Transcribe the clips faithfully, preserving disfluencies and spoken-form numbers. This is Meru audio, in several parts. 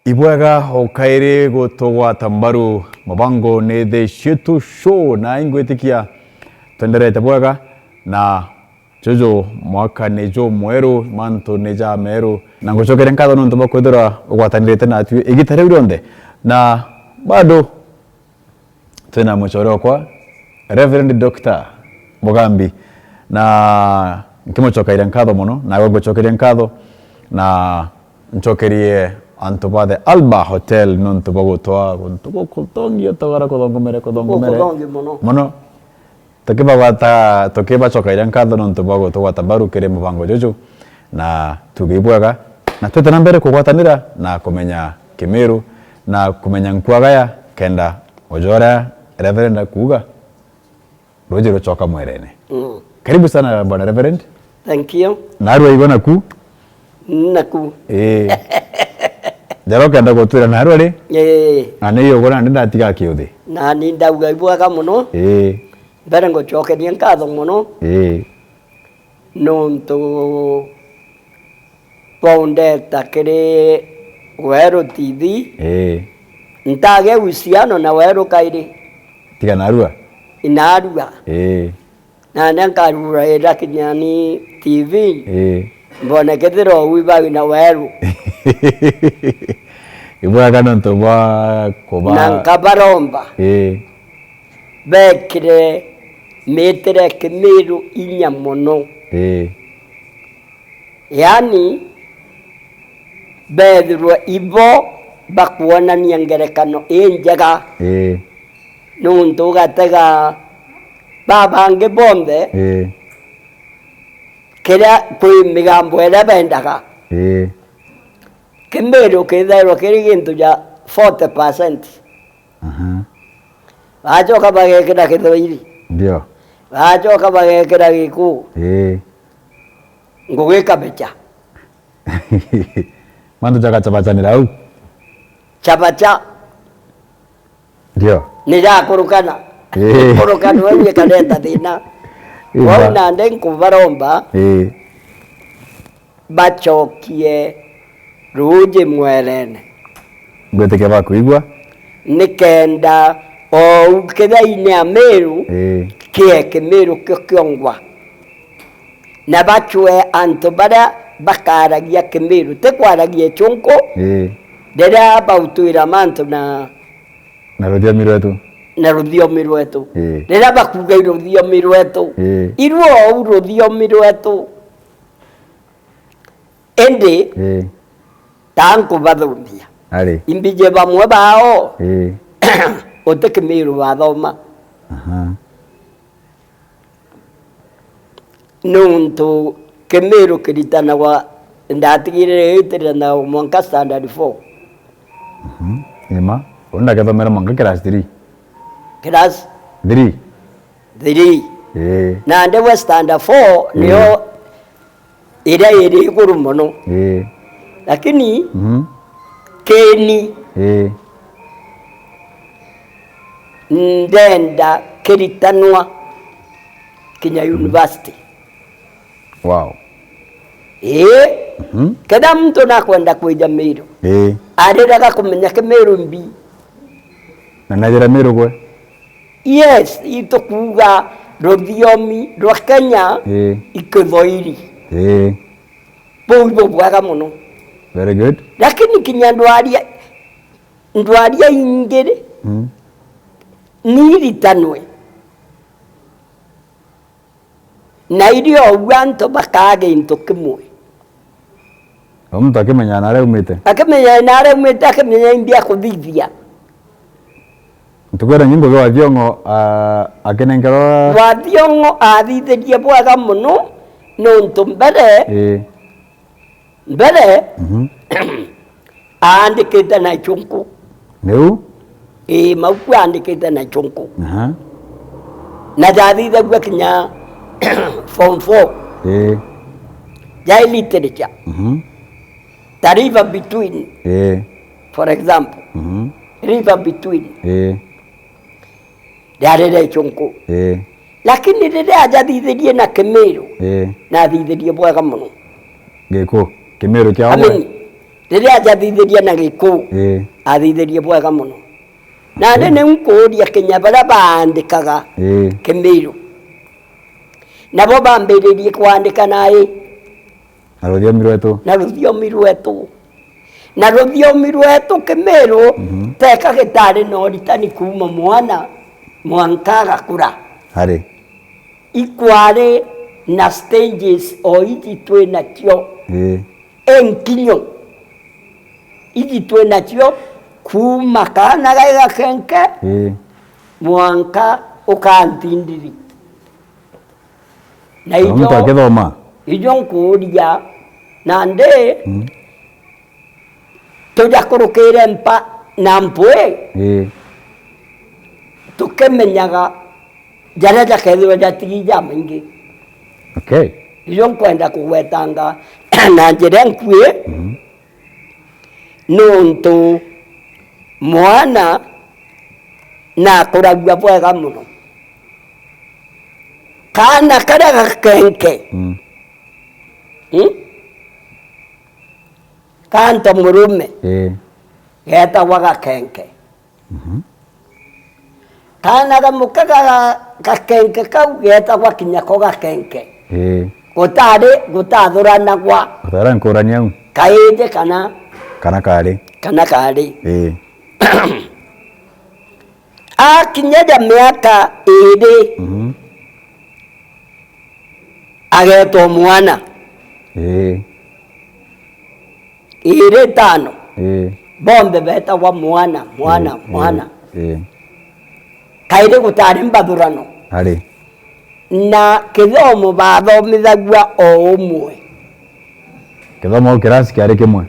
Ibwega o kairi gutugwata mbaru. Mubango ni The Shitu Show, na ingwitikia twenderete bwega, na juju mwaka ni jumweru, mantu ni jameru, na ngucokeria nkatho nontu bwa kwithirwa ugwatanirite natwi igita riu rionthe, na bado twina mucore okwa, Reverend Doctor Mugambi, na nkimucokeria nkatho mono, nawe ngucokeria nkatho, na ncokerie antu ba The Alba Hotel nontu bwa gutwaa guntu gukuthongia togara kuthongomere, kuthongomere. Gukuthongi mono. Mono. Tukibagwata, tukibacokeria nkatho nontu bwa gutugwata mbaru kiri mubango juju, na tuge ibwega, na twite na mbere kugwatanira na kumenya Kimiru, na kumenya nkuagaya, kenda uja uria Reverend akuuga, ruuji rucoka mwerene. Mm. Karibu sana, Bwana Reverend. Thank you. Narua igwe naku. Naku. Ii. Jara ukenda gutwira narua ri? Ii. Na ni igwe nandi ndatiga kiuthi. Na ni ndauga ibwega mono. Ii. Mbere ngucokeria nkatho mono. Ii. Nontu bwa undeta kiri Weru T V. Ii. Ntage uhusiano na Weru kairi. Tiga narua. Inarua. Ii. Nandi nkaruraira kinya ni T V. Ii. Mbone kethira uu bau na Weru. Ibwega nontu bwa kuba. Na nkabaromba. Ii. Bekire mitire Kimiru inya mono. Ii. Yaani, bethirwe ibo bakwonania ngerekano injega. Ii. Nontu ugatega babangi bonthe, ii, kiria kwi migambo iria bendaga. Ii. Kimiru kithairwa kiri gintu ja forty percent. Aha. Bacoka bagekira Kithoiri. Ndio. Bacoka bagekira Gikuu. Ii. Ngugi ikabecha. Mantu jagachabacanira au. Chabacha. Ndio. Ni jakurukana. Ii. Kurukana, we ikareta thina. Ii, wau ma- nandi nkubaromba. Ii. Bacokie ruuji mwerene. Ngwitikia bakwigua. Nikenda ou kithaine a Miru, ii, kie Kimiru kio kiongwa. Na bacwe antu baria bakaragia Kimiru, ti kwaragia ichunku, ii, riria bautwira mantu na, na ruthiomi rwetu. Na ruthiomi rwetu. Ii. Riria bakuuga i ruthiomi rwetu, ii, iruo ou ruthiomi rwetu. Indi, ii, ta nkubathomia. Ari. Imbiji bamwe bao, ii, uti Kimiru bathoma. Aha. Nontu Kimiru kiritanagwa, ndatigirire gitiritanaga mwanka standard four. Mhm. Ni ma. Uu ndakethomere mwanka class three. Class? Three. Three. Ii. Nandi we standard four, ii, nio iria iri iguru mono. Ii. Lakini, mhm, kini, ii, ndenda kiritanwa kinya university. Wow. Ii. Mhm. Kenda muntu nakwenda kwija Miru, ii, ariraga kumenya Kimiru mbi. Na najira Miru gwe? Yes, itukuuga ruthiomi rwa Kenya, ii, i Kithoiri. Ii. Buu ibo bwega mono. Very good. Lakini kinya ndwaria, ndwaria ingi ri, mm, ni iritanwe. Na irio ou antu bakaa gintu kimwe. O muntu akimenyaga naria aumite. Akimenyaga naria aumite, akimenyaga imbi akuthithia. Ntukwira nyingo gwa Thiongo, ah, akinenkerwa. Wa Thiongo athithirie bwega mono, nontu mbere, ii, mbere, mhm, aandikite na ichunku. Niu? Ii, mauku aandikite na ichunku. Aha. Na jathithagua kinya form four. Ii. Ja literature. Mhm. Ta River Between. Ii. For example. Mhm. River Between. Ii. Riari ria ichunku. Ii. Lakini riria ajathithirie na Kimiru, ii, nathithirie bwega mono. Giku, Kimiru kia Amini. Riria ajathithirie na Gikuu, Ii. athithirie bwega mono. Nandi Ii. niu nkuuria kinya baria baandikaga Ii. Kimiru. Nabo bambiririe kwandika na ii. Na ruthiomi rwetu. Na ruthiomi rwetu. Na ruthiomi rwetu Kimiru, Mhm. teka gitari na uritani kuuma mwana mwanka agakura. Ari. Ikwari na stages o iji twi nacio. Ii. Inkinyo. Iji twi nacio kuuma kaana gai gakenke Ii. mwanka ukantindiri. Na Na muntu ijo, akithoma? ijo nkuuria, nandi Mm. tujakurukire mpa na mpwi, Ii. tukimenyaga jaria jakethirwa jatigi jamaingi. Okay. Ijo nkwenda kugwetanga na njira nkui, Mm. nuntu mwana nakuragua bwega mono. Kaana karia gakenke, Mm. hmm? Ka nto murume, Ii. getagwa gakenke. Mhm. Kaana ga muka ga, gakenke kau getagwa kinya ko gakenke. Ii. Gutari, gutathuranagwa. Gutari nkurania au. Kaindi kana Kana kari. kana kari. Ii. Akinya ja miaka iiri, Mhm. agetwa mwana. Ii. Iiri itano. Ii. Bonthe betagwa mwana, mwana, Ii, mwana. ii, ii. Kairi gutari mbathurano. Ari. Na kithomo bathomithagua o umwe. Kithomo au kirasi kiari kimwe.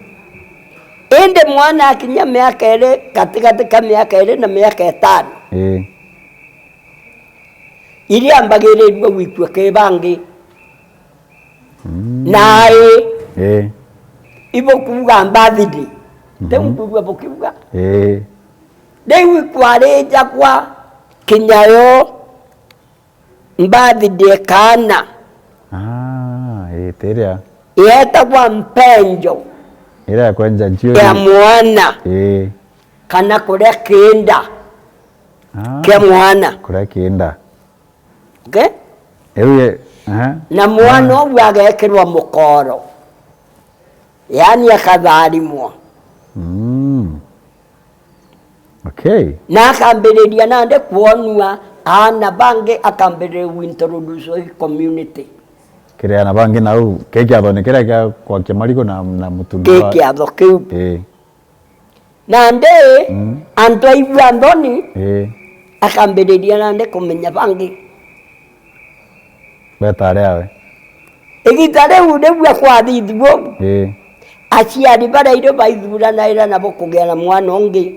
Indi mwana akinya miaka iri, gatigati ka miaka iri na miaka itano, Ii. iria ambagirirue gwikua ki bangi. Mm. Nai. Ii. Ibukuuga birthday. Mhm. Tiu nkuigua bukiuga. Ii. Riu ikwarijagwa kinya yo birthday kaana. Ah, ii, tiria. Yetagwa mpenjo. Iria ya kwenja nchiuri. Ya mwana. Ii. Kana kuria kiinda Ah, kia mwana. Kuria kiinda. Okay? Riu ye, aha. Na mwana Ah. ugu agekirwa mukoro. Yaani akatharimwa. Mm. Okay. Na akambiriria nandi kwonua aana bangi, akambiriria gwintroduce i community. Kiri aana bangi nau, ki kiathone kiria kia gwakia marigu na, na mutundo Ki wa kiatho kiu. Ii. Nandi, Mm. antu aigua nthoni, Ii. akambiriria nandi kumenya bangi. Beta ari awe. Igita riu nibua kwathithua uu. Ii. Aciari baria irio baithuranaira nabo kugia na mwana ungi.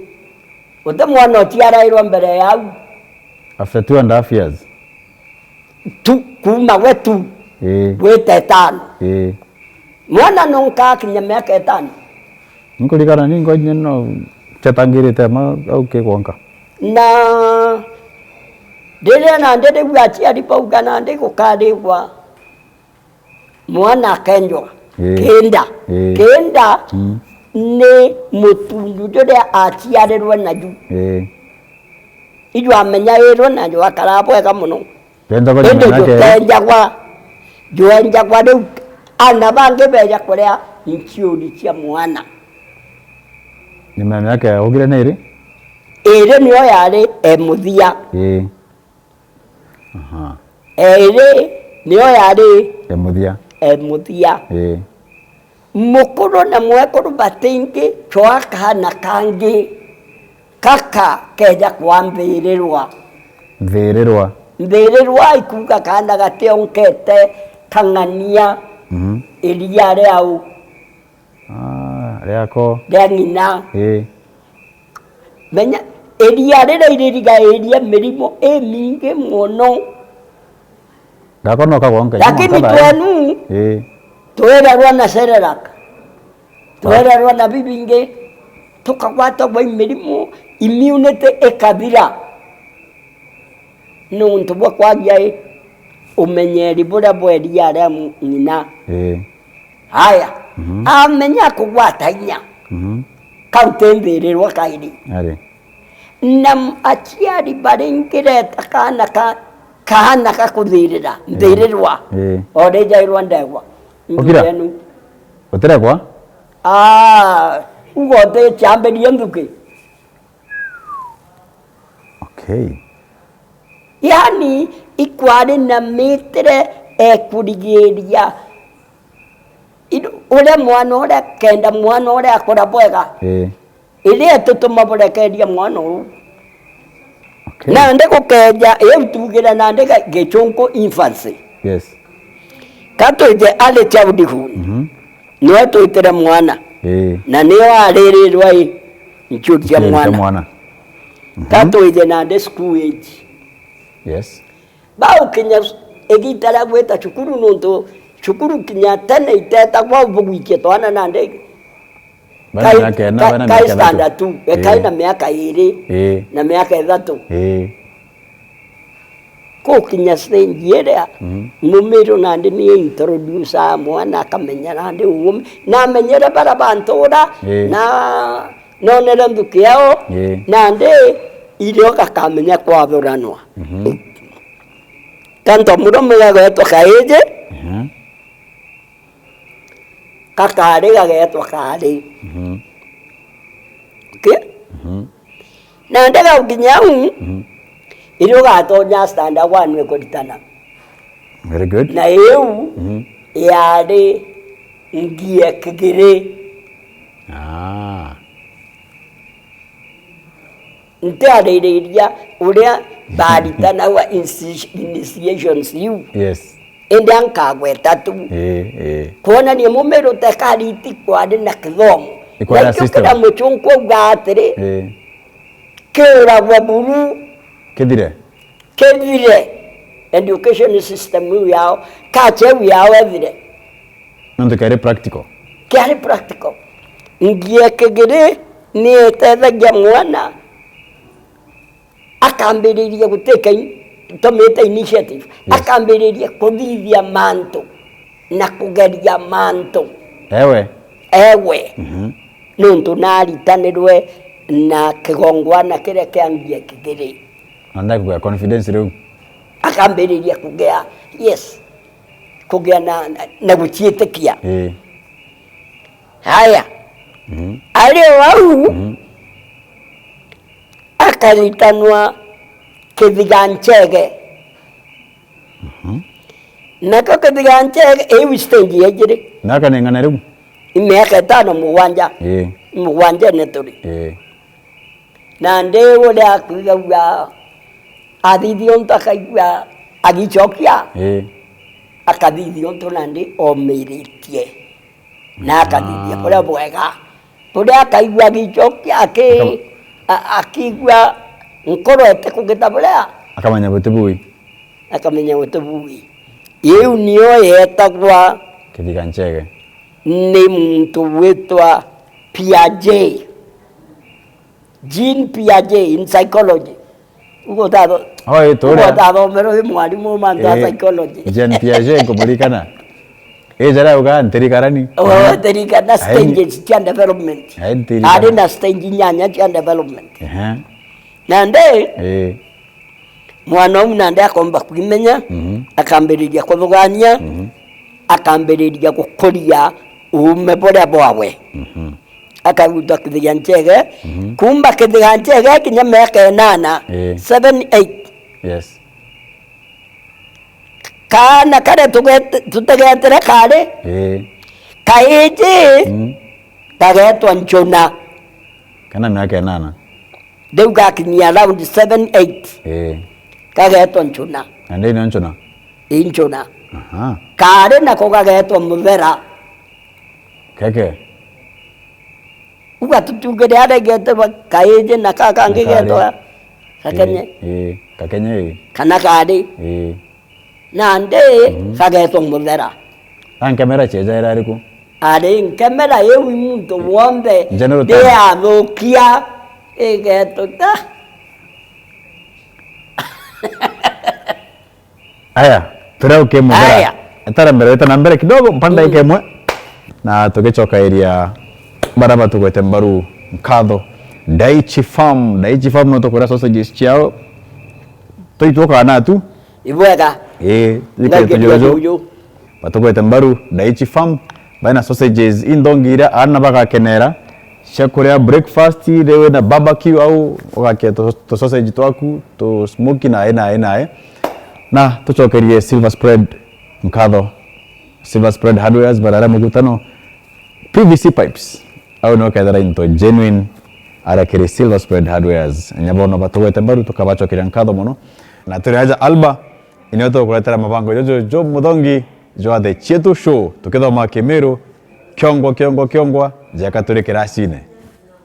Guti mwana uciarairwa mbere ya au. After two and a half years. Tu, kuuma gwe tu. Ii. Gwita itano. Ii. Mwana nunka akinya miaka itano. Nkurikana ni ngo nyene no cetangirite ma au ki gwonka. Na riria nandi riu aciari bauga nandi gukarigwa mwana akenjwa. Ii. Kinda. Ii. Kinda Mm. ni mutundu juria aciarirwe naju. Ii. Iju amenyairwe na jwakaraa bwega mono. Indi jutenjagwa, jwenjagwa riu aana bangi beja kuria nchiuri cia mwana. Nyuma ya miaka yaugire ni iri? Iri niyo yari e muthia. Ii. Aha. Iri niyo yari E muthia. e muthia. Ii. Mukuru na mwekuru batingi cwaa kaana kangi, kaka keja kwambiririrwa. Nthirirwa. Nthirirwa ikuuga kaana gationkete kang'ania Mhm. iria riau. Ah, riako. Ria ng'ina. Ii. Menya, iria riria iririgairia mirimo imingi mono. Gako no kagwonka. Lakini twenu, Ii. twererwa na Cerelac. Twererwa na bibingi, tukagwatagwa i mirimo, immunity ikathira. Nuntu bwa kwagia i, umenyeri buria bwa iria ria ng'ina. Ii. Haya, Mhm. amenya kugwata inya. Mhm. Kau ti nthirirwa kairi. Ari. Na m-, aciari baringireta kaana ka, kaana ga kuthirira, nthirirwa. Ii. O rijairwa ndegwa. Ukira? Ndugu yenu. Utirekwa? Ah, ugo uti ciambirie nthuki. Okay. Yani, ikwari na mitire ekurigiria. Indo, uria mwana uria kenda mwana uria akura bwega. Ii. Iria itutuma burekeria mwana uu. Okay. Nandi gukeja, iu tugire nandi ga-, gichunku infancy. Yes. Ka twije early childhood. Mhm. Niwe twitire mwana. Ii. Na niwe aririrwa i nchuo cia mwana. Nchuo cia mwana. Mhm. Ka twije nandi school age. Yes. Bau kinya s-, igita ria gwita cukuru, nontu cukuru kinya tene itetagwa bugwikia twana nandi bana kai-, miaka ina, ka-, bana kai miaka ithatu. Standard two, e, kai, ii, na miaka iri, ii, na miaka ithatu. Ii. Kukinya stage iria, mhm, mumiru nandi ni introduce mwana akamenya nandi uguo, na amenyere bara bantura, ii, na nonere nthuki yao, ii, nandi irio gakamenya kwathuranwa. Mhm. Kanto murume gagwetwa kaiji, mhm, gakari gagetwa kari. Mhm. Okay? Mhm. Nandi gaukinya au, mhm, irio gatonya standard one ikuritana. Very good. Na iu, mhm, yari ngie kigiri. Ah. Ntiaririria uria baritanaga insti-, initiations iu. Yes. Indi ankagweta tu. Ii, ii. Kwonania mumiru tekariti kwari na kithomo. Ikwari na system. Kira muchunku auga atiri, ii, kiuragwe buru. Kithire. Kithire. Education system iu yao, culture iu yao ethire. Nontu kiari practical. Kiari practical. Ngie kigiri ni itethagia mwana akambiriria gutake in-, tomite initiative. Yes. Akambiriria kuthithia mantu na kugeria mantu. Ewe. Ewe. Mhm. Nontu naritanirwe na kigongwana kiria kia ngie kigiri. Na ndakugea confidence riu. Akambiriria kugea, yes. Kugia na, na, na guciitikia. Ii. Haya. Mhm. Ari o au, mhm, akaritanwa kithiga nchege. Mhm. Nako kithiga nchege, iu stage ya ijiri. Miaka ni ing'ana riu? I miaka itano, mugwanja. Ii. Mugwanja ni turi. Ii. Nandi uria akwigagua athithia untu akaigua agicokia, ii, akathithia untu nandi omiritie. Na akathithia, ah, kuria bwega. Uria akaigua agicokia, aki-, akam- a-, akigua nkoro ete kugita buria. Akamenya buti bui. Akamenya guti bui. Iu nio yetagwa kithiga nchege. Ni muntu witwa Piaget. Jean Piaget in psychology. Ugo tatho-, oi, turia ugo tathomerwe ni mwarimu mantu a, eh, psychology. Jean Piaget nkumurikana. Eh, jara uga ntirikarani. Oh, tirikana. Ai, stages cia development. Ai, ntirikana. Ari na stage nyanya cia development. Ehe. Nandi, eh. Mwana uu nandi akomba kwimenya, mhm, akambiriria kuthugania, mhm, akambiriria gukuria uume buria bwawe. Mhm. Akaruta kithiga nchege, mhm, kumba kithiga nchege kinya miaka inana, eh, seven, eight. Yes. Kaana karia tuget-, tutegetire kari, eh, kaiji, mm, kagetwa Njuna. Kana miaka inana? Riu gakinyia around seven, eight. Ii. Gagetwa Njuna. Na ndi nio Njuna? Ii, Njuna. Aha. Kari nako gagetwa Muthera. Keke. Uga tutugire aria igetwa Kaiji na ka kangi getwa Gakenye. Ii, ii. Gakenye, ii. Kana kari. Ii. Nandi, mhm, gagetwa Muthera. A nkemera cieja ira iriku? Ari nkemera iu i muntu wonthe General Tano. Ndiathukia igetuta. Aya, turauke Muthera. Aya. Etara mbere, weta na mbere kidogo, mpa ndagika, mm, imwe. Na tugicokairia Bara batugwete mbaru, nkatho. Daichi Farm, Daichi Farm no tukwira sausages ciao. Tuitwokaa natu. Ibwega. Ii, Ngai tujuju. Batugwete mbaru, Daichi Farm. Baina sausages inthongi iria aana bagakenera. Cia kuria breakfast, riu na barbecue au, ugakia tu, tu sausage twaku, tu smoky nae, nae, nae. Na tucokerie Silver Spread nkatho. Silver Spread Hardwares, bara aria mugutano. P V C pipes. Au nio kethira into genuine, aria kiri Silver Spread Hardwares. Nyabo no batugwete mbaru, tukabacokeria nkatho mono. Na turi aja Alba, inio tukuretera mabango jojo jo muthongi jwa The Chietu Show, tukithoma Kimiru, kiongwa, kiongwa, kiongwa, jeka turi kiracine.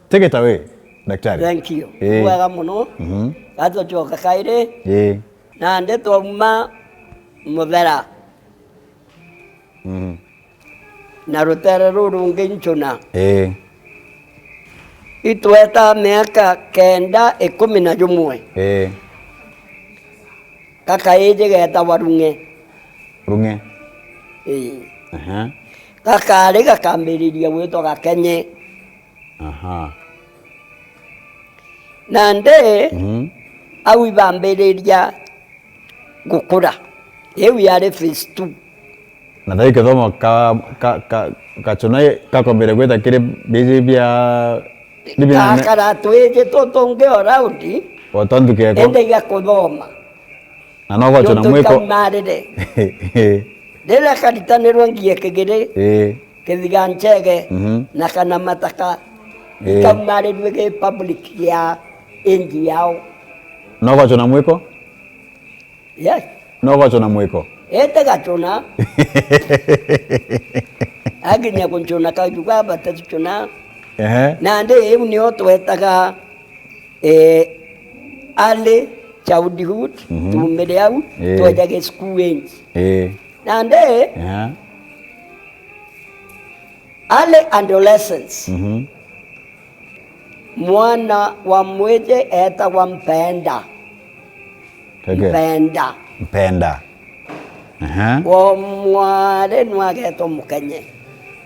Take it away, daktari. Thank you. Ii. Bwega mono. Mhm. Gatucoka kairi. Ii. Nandi twauma Muthera. Mhm. Na rutere ruru rungi Nchuna. Ii. Itweta miaka kenda, ikumi na jumwe. Ii. Gakaiji geetagwa Rung'e. Rung'e. Ii. Aha. Gakaari gakambiriria gwitwa Gakenye. Aha. Nandi, mhm, au ibambiriria gukura. Iu yari phase two. Na thai kithomo ka, ka, ka, Gachuna gakombere gwita kiri biji bia, ni bina ne- Gakara twiji tutungi o raundi, o twa nthuki eko. Indi igakuthoma. Na no gwachwa na mwiko. Nontu kaumarire. Riria karitanirwe ngie kigiri, ii, kithiga nchege, mhm, na kana mataka, ii, ikaumarirue gi public ya inji yao. No gwachwa na mwiko? Yes. No gwachwa na mwiko? Ete gachuna. Aginya kunchuna kauju gaba tachuna. Ehe. Nandi iu nio twetaga eh, early childhood, mhm, tumire au, eh, twejage school age. Eh. Nandi, yeah, early adolescence. Mhm. Mwana wa mwiji etagwa Mpenda. Teke. Mpenda. Mpenda. Aha. Wa mwari nwagetwa Mukenye.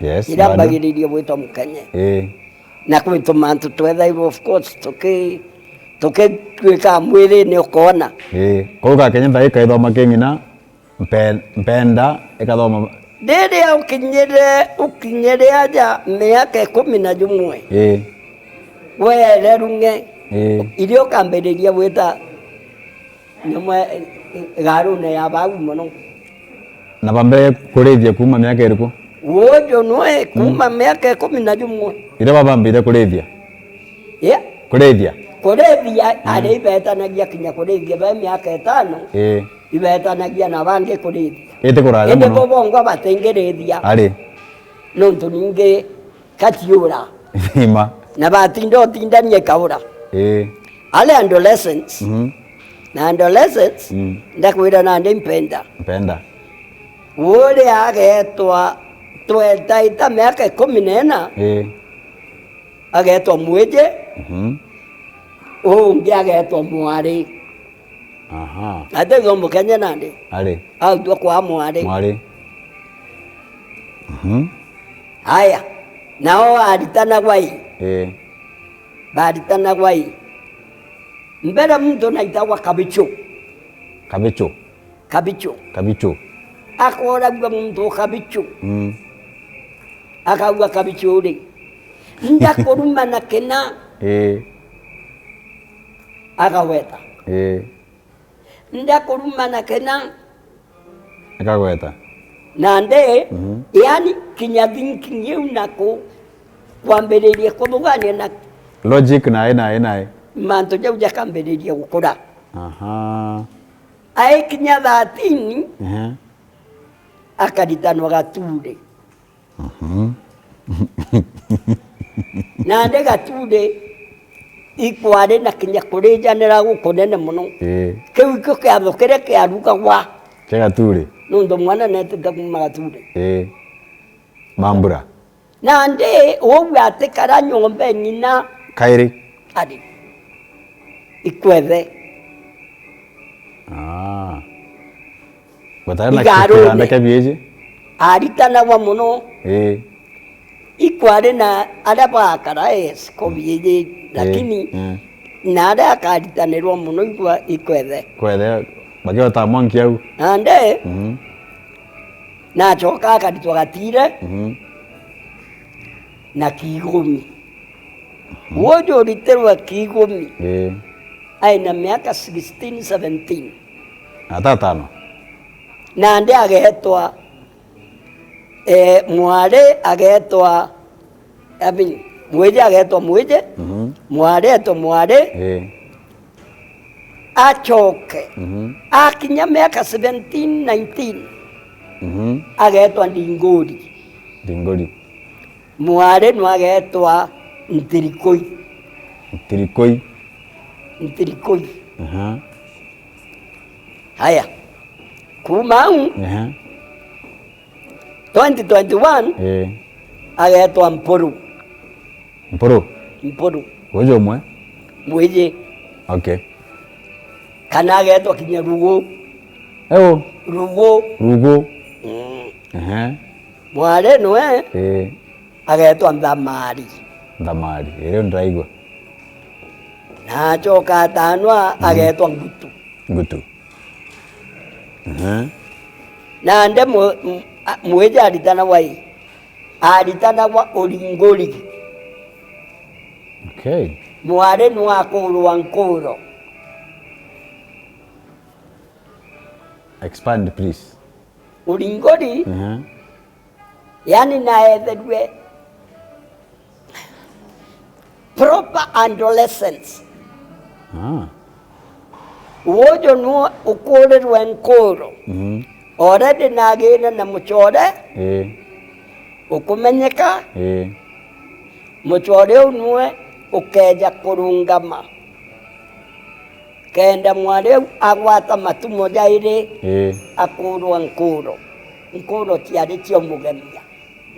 Yes, iria bado mbagiririe gwitwa Mukenye. Eh. Na kwi tumantu twethairwe, of course, tuki-, tukitwika mwirine ukoona. Ii, kou Gakenye thaika ithoma ki ng'ina mpe-, mpenda ikathoma. Riria ukinyire, ukinyire aja miaka ikumi na jumwe, ii, weere Rung'e, ii, iria ukambiriria gwita nyomwe, eh, eh, garune ya bau mono. Na bambire kurithia kuuma miaka iriku? Uju nwe kuuma, mm, miaka ikumi na jumwe. Iria babambire kurithia? Yeah. Kurithia? Kurithia, mm, ari ibetanagia kinya kurithia be miaka itano. Ii. Ibetanagia na bangi kurithia. Iti kuraja. Indi mono. Bo bongwa batingirithia. Ari. Nontu ningi katiura. Ima. Na batinda utindania ikaura. Ii. Early adolescence, mhm, na adolescence, mm, ndakwira nandi Mpenda. Mpenda. Uria agetwa, twetaita miaka ikumi na ina, ii, agetwa Mwiji, mhm, ungi agetwa Mwari. Aha. Ati githomo Kenya nandi? Ari. Autwa kwa Mwari. Mwari. Mhm. Aya. Nao aritanagwa ii. Ii. Baritanagwa ii. Mbere muntu naitagwa Kabichu. Kabichu. Kabichu. Kabichu. Akoragua muntu Kabichu. Mm. Akauga Kabichu ri. Ndakuruma na kina. Ii. Akagweta. Ii. Ndakuruma na kina. Akagweta. Nandi, mhm, yani kinya thinking iu na ku-, kwambiriria kuthugania na logic nae, nae, nae. Mantu jau jakambiriria gukura. Aha. Aikinya thirteen, ehe, akaritanwa Gature. Mhm. Nandi Gature ikwari na kinya kurijanira gukunene mono. Ii. Kiu ikio kiatho kiria kiarugagwa. Kia Gature. Nuntu mwana netite kuuma Gature. Ii. Mambura. Nandi uu atikara nyomba ng'ina. Kairi. Ari. Ikwethe. Ah. Gutari na igarune. Kiranda kia biiji? Aritanagwa mono. Ii. Ikwari na aria bakara, yes, ko biiji, lakini, eh, na aria akaritanirwa mono ikwa-, ikwethe. Kwethe, bakiota mwanki au. Nandi, mhm, nacoka akaritwa Gatire, mhm, na Kigumi. Mhm. Uju uritirwe Kigumi, eh, aina miaka sixteen, seventeen. Atatano. Nandi agetwa, eh, mwari agetwa, I mean, mwiji agetwa mwiji, mhm, mwari etwa mwari. Eh. Acoke, mhm, akinya miaka seventeen, nineteen, mhm, agetwa Ndinguri. Ndinguri. Mwari nwe agetwa Ntirikui. Ntirikui. Ntirikui. Aha. Haya. Kuuma au, aha, twenty twenty-one, eh, agetwa Mpuru. Mpuru? Mpuru. Uju umwe? Mwiji. Okay. Kana agetwa kinya Rugu. Eu? Rugu. Rugu. Mm. Ehe. Mwari nwe, eh, agetwa Nthamari. Nthamari. Irio ndiraigua. Na acoka atanwa, mhm, agetwa Ngutu. Ngutu. Ehe. Nandi mu-, m-, a-, mwiji aritanagwa i? Aritanagwa Uringuri. Okay. Mwari nwe akurwa Nkuro. Expand, please. Uringuri, mhm, yani naetherue proper adolescence. Ah. Uju nwe ukurirwe Nkuro. Mhm. Already nagire na mucore, eh, ukumenyeka. Eh. Mucore uu nwe ukeja kurungama. Kenda mwari uu agwata matumo jairi, ii, akurwa Nkuro. Nkuro ciari cia umugemia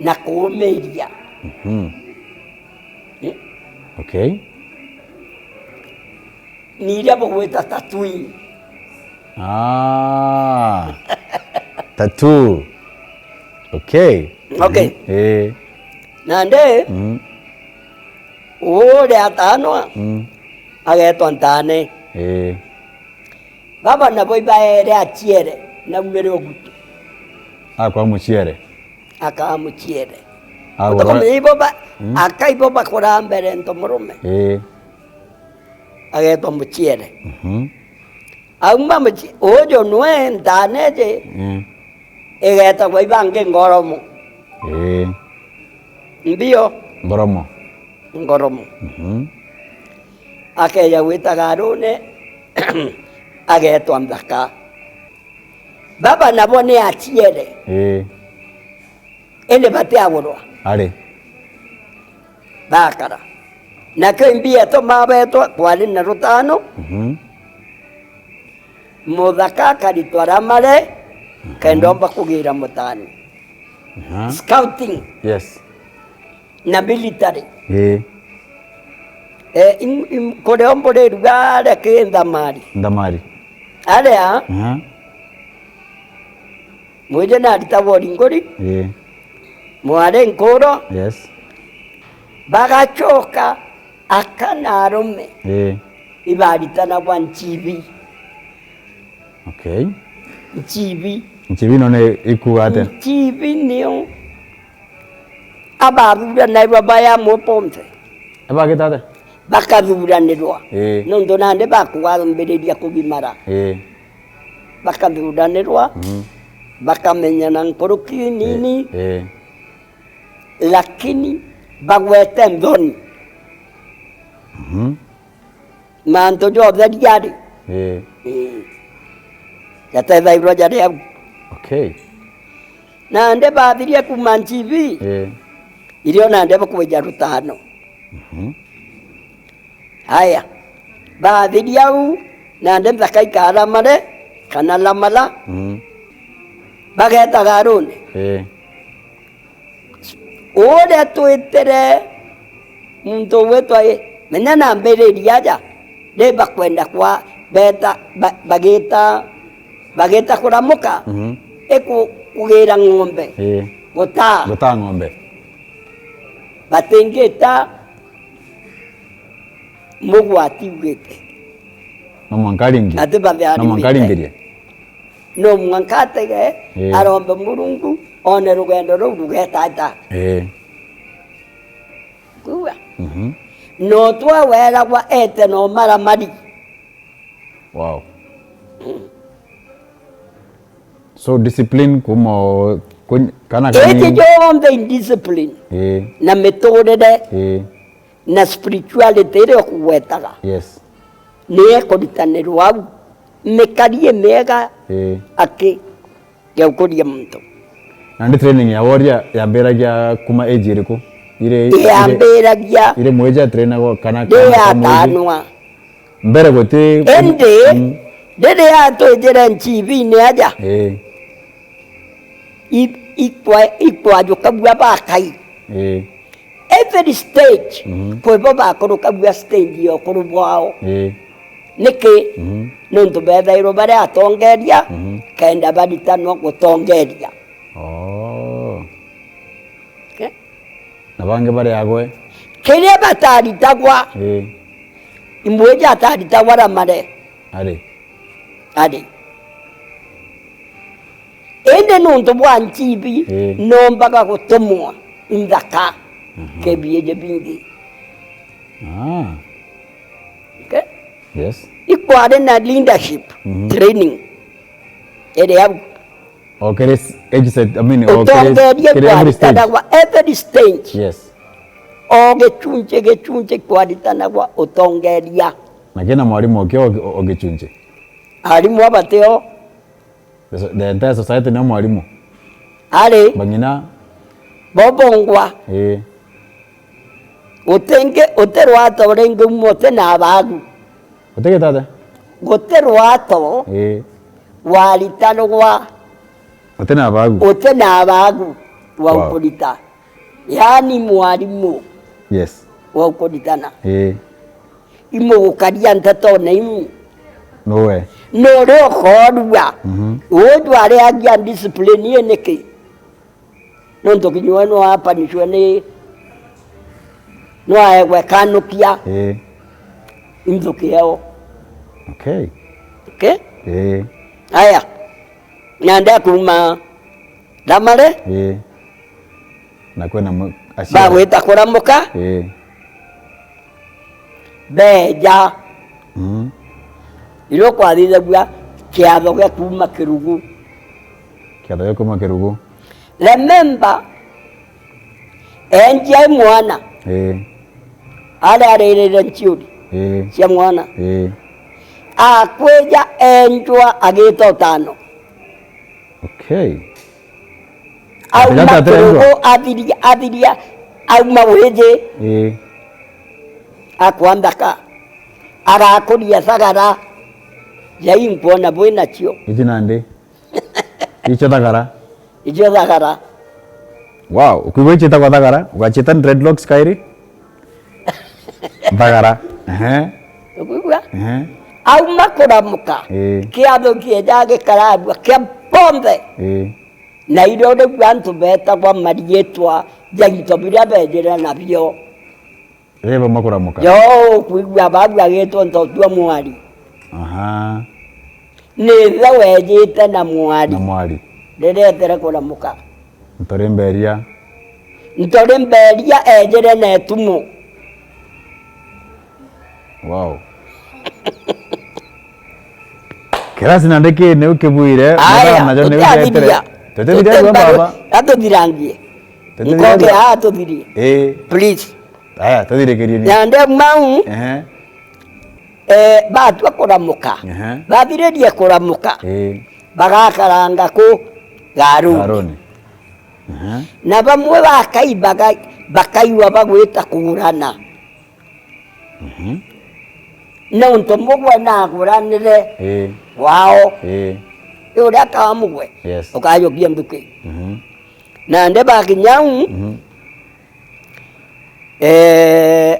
na kuumiria. Mhm. Ii. Okay. Ni iria bugwita tatui. Ah. Tattoo. Okay. Okay. Mhm. Ii. Nandi, mhm, uria atanwa, mm, agetwa Ntane. Ii. Baba nabo ibaere aciere, naumire Ugutu. Akwa muciere. Akaa muciere. Agura- Utukumenya ibo ba-, mm, aka ibo bakura mbere nto murume. Ii. Agetwa muciere. Mhm. Auma muci-, uju nwe Ntane iji, mm, igetagwa ibangi Ngoromo. Ii. Mbio? Ngoromo. Ngoromo. Mhm. Akeja gwita Garune, agetwa Nthaka. Baba nabo ni aciere. Ii. Indi batiagurwa. Ari. Bakara. Nakio imbia itumaa betwa, kwari na rutano. Mhm. Muthaka akaritwa Ramare, mhm, kenda omba kugira mutani. Aha. Scouting. Yes. Na military. Ii. Eh, im-, im-, kuria mburiru aria ki Nthamari. Nthamari. Aria, aha, mwiji naritagwa Uringuri, ii, mwari Nkuro, yes, bagacoka aka na arume, ii, ibaritanagwa Nchibi. Okay. Nchibi. Nchibi no ni ikuuga atia? Nchibi nio abathuranirwa baya amwe bonthe. Abagita atia? Bakathuranirwa. Ii. Nontu nandi bakwambiriria kugimara. Ii. Bakathuranirwa, mhm, bakamenyana nkuruki nini, ii, ii, lakini bagwete nthoni. Mhm. Mantu jonthe riari. Ii. Ii. Jatethairwa jari au. Okay. Nandi bathirie kuuma Nchibi, ii, irio nandi bakwija rutano. Mhm. Haya. Bathirie au, nandi nthaka ikaramare, kana lamala. Mhm. Bageta Garune. Ii. Uria twitire muntu ugwitwa i, menya na mbiriria aja, ni bakwenda kwa, beta, ba-, bagita, bagita kuramuka, mhm, iku-, kugira ng'ombe. Ii. Gutaa. Gutaa ng'ombe. Batingita mugwati ugite. No mwanka aringi-, ati bathiarimite. No mwanka aringirie. No mwanka atege, eh, arombe Murungu, one rugendo ruu rugeta ata. Eh. Kuuga. Mhm. No twaweragwa ete no maramari. Wow. So discipline kuma o-, kun-, kana kanini. Iti jonthe i discipline. Eh. Na miturire. Eh. Na spirituality iria ukugwetaga. Yes. Ni ekuritanirwa au. Mikari imiega. Eh. Aki. Ya gukuria muntu. Nandi training ya warrior yambiragia kuma age iriku? Iri, iri, yambiragia iri mwiji atrainagwa kana, ndi kana, kana mwiji? Yatanwa. Mbere guti. Indi, mm, riria atwijire N G V-ini aja, eh, i-, ikwa-, ikwajukagua bakai. Eh. Every stage, mhm, kwi bo bakurukagua stage ya ukuru bwao. Ii. Niki? Mhm. Nontu bethairwe bari atongeria, mhm, kenda baritanwa gutongeria. Oh. Ke? Na bangi bari agwe? Kiria bataritagwa. Ii. Imwiji ataritagwa ramare. Ari. Ari. Indi nontu bwa N G V, ii, nombaga gutumwa nthaka, mhm, ke biiji bingi. Ah. Okay? Yes. Ikwari na leadership, mhm, training. Iri au. O kiri s-, age set, I mean, o kiri, utongeria kiri every stage. Kwaritanagwa every stage. Yes. O gichunchi, gichunchi kwaritanagwa utongeria. Na kina mwarimu okio o, o gichunchi. Arimu abateo. The so-, the entire society ni mwarimu. Ari. Bang'ina. Bobongwa. Ii. Utingi, uti rwato ringi uma uti na abagu. Utigita atia? Guti rwato, ii, waritanagwa. Uti na abagu? Uti na abagu wa, wow, ukurita. Yaani mwarimu, yes, wa ukuritana. Ii. Imugukaria ntetone imu. Nowe. Nuri ukorua. Mhm. Uju ariagia discipline ii niki? Nontu kinya we no apanishwe ni, no aegwe kanukia. Ii. Inthuki yao. Okay. Okay? Ii. Aya. Nandi akuma Ramare. Ii. Na kwina mu-, aciari. Bagwita kuramuka. Ii. Beja. Mm. Irio kwathithagua kiatho gia kuuma kirugu. Kiatho gia kuuma kirugu. Remember, enjia i mwana. Ii. Aria aririre nchiuri, ii, cia mwana. Ii. Akwija enjwa agita utano. Okay. Auma kirugu, athiria, athiria, auma wiji. Ii. Akwambaka. Agakuria thagara. Jai nkwona bwi nacio. Iji nandi? Icio thagara? Icio thagara. Wow, ukiigua iciitagwa thagara, ugaciita dreadlocks kairi? Thagara. Ehe. Ukwigua? Ehe. Auma kuramuka. Ii. Kiatho kieja gikaragua kia bonthe. Ii. Na irio riu antu betagwa mariitwa ja into biria beejire nabio. Riria bauma kuramuka. Yo, ukwigua babu agitwa ntotua mwari. Aha. Ni ithe weejite na mwari. Na mwari. Riria etere kuramuka. Ntori mberia. Ntori mberia eejire na etumo. Wow. Kirasi nandi ki niu kibwire, aya, mathaa najo niu jetere. Tutathiria. Tutithiria baba. Atuthirangie. Tutithiria. Nkoke aa tuthirie. Ii. Please. Aya, tuthirikirie ni. Nandi mau, ehe, eh, batua kuramuka. Ehe. Bathiririe kuramuka. Ii. Bagakaranga ku? Garuni. Garuni. Ehe. Na bamwe bakai-, baga-, bakaiwa bagwita kugurana. Mhm. Nontu mugwe naguranire, ii, wao. Ii. Ii, uria akaa mugwe, yes, ukajukia nthuki. Mhm. Nandi bakinya au, mhm, eh,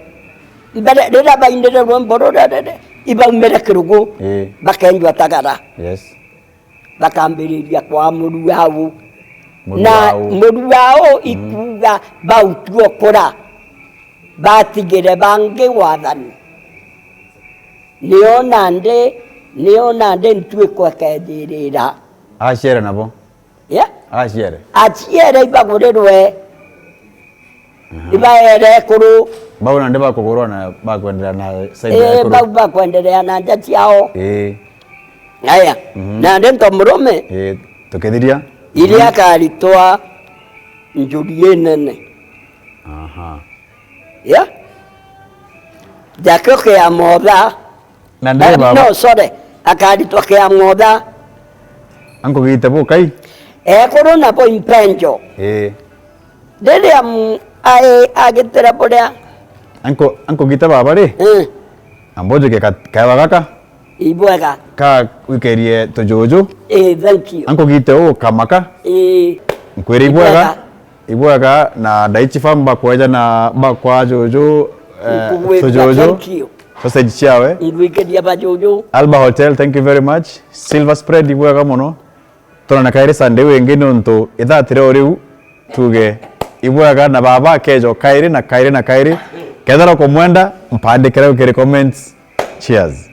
mbere, riria bainire rwimbo ruria riri, ibaumire kirugu, ii, bakenjwa tagara. Yes. Bakambiriria kwaa muruao. Muruao. Na muruao, mm, ikuuga bautua ukura. Batigire bangi wathani. Nio nandi, nio nandi ntuikwa kejirira. Aciere nabo. Yeah? Aciere. Aciere ibagurirwe. Aha. Ibaere ekuru. Bau nandi bakugurwa na bakwenderea na side ya Eh, ekuru. Bau bakwenderea na nja ciao. Eh. Aya. Mhm. Nandi ntomurume. Eh, tukithiria. Iria Mhm. akaritwa njuri inene. Aha. Yeah? Jakio kia motha. Na ndiri Baba. No, sorry. Akaritwa kia motha. Ankugite bukai? Ekuru nabo impenjo. Eh. Riria mu-, ai-, agitira buria. Anku-, ankugite baba ri? Eh. Ambojo ke kat-, kaewa gaka? Ibwega. Ka wikerie tujuju? Eh, thank you. Ankugite u kamaka? Eh. Nkwire ibwega? Ibwega. Ibwega na Daichi fam bakweja na bakwa juju, eh, Nkugwita, tujuju. Thank you. Sausage ciawe. Ngwikeria bajuju. Alba Hotel, thank you very much. Silver Spread, ibwega mono. Turona kairi Sunday wingi nontu ithatire o riu tuge ibwega na baba kejo kairi na kairi na kairi. Kethira kumwenda, mpandikire ukiri comments. Cheers.